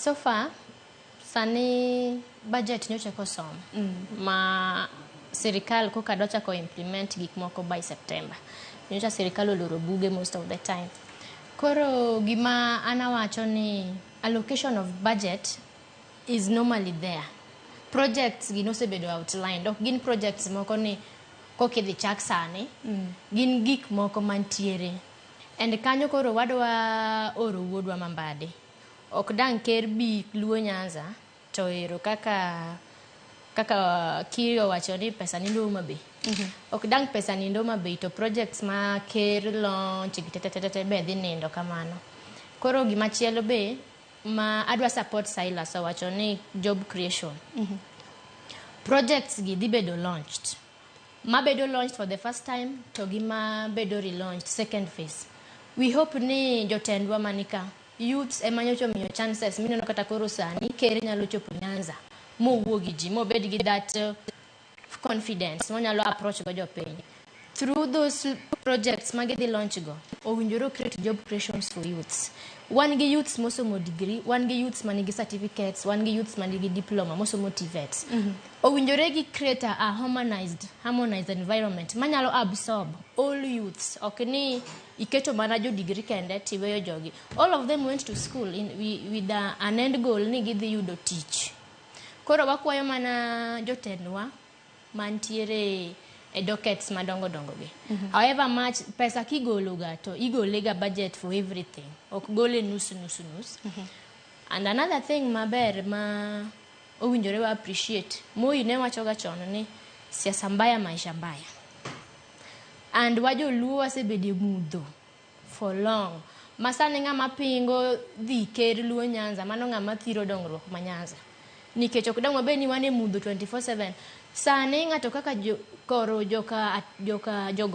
So far, sani budget nyocha kosom ma sirikal koka dwa chako implement gik moko by September. Nyocha sirikal oloro buge most of the time. Koro gima an awacho ni allocation of budget is normally there. Projects gi nosebedo outlined. Ok gin projects moko ni kokidhi chak sani. Gin gik moko mantiere. And kanyo koro wadwa oro wuodwa ma Mbadi. Ok dang' ker bi Luo Nyanza to ero kaka Kiri owacho ni pesa nindo Homa Bay. Ok dang' pesa nindo Homa Bay to projects ma ker launch gi tetetete be dhi nindo kamano. Koro gimachielo be ma adwa support Silas owacho ni job creation. Projects gi dhi bedo launched. Mabedo launched for the first time to gi ma bedo relaunched second phase. We hope ni jotendwa manika youths ema nyocha omiyo chances mineno kata koro sani ker nyalo chopo Nyanza mowuo gi ji mobed gi that confidence monyalo approach go jopiny. Through those projects ma gidhi launch go, owinjore create job creations for youths. Wan gi youths mosomo degree, wan gi youths manigi certificates, wan gi youths manigi diploma mosomo TVETs. Owinjore gi create a harmonized environment manyalo absorb all youths. Ok ni iketo mana jo degree kende tiweyo jogi. All of them went to school with an end goal ni gidhi yudo tich. Koro wakwayo mana jotendwa mantiere e dockets madongo dongo gi. However much pesa kigolo ga to igole ga budget for everything. Ok gole nus nus nus. And another thing maber ma owinjore wa appreciate, Moi ne wacho ga chon ni siasa mbaya maisha mbaya. And wajoluo wasebedo e mudho for long. Ma sani ng'ama pingo dhi ker Luo Nyanza, mano ng'ama thiro dongruok ma Nyanza. Nikech ok dang' wabed ni wan e mudho 24/7. Sani ng'ato kaka jo, koro joka jogo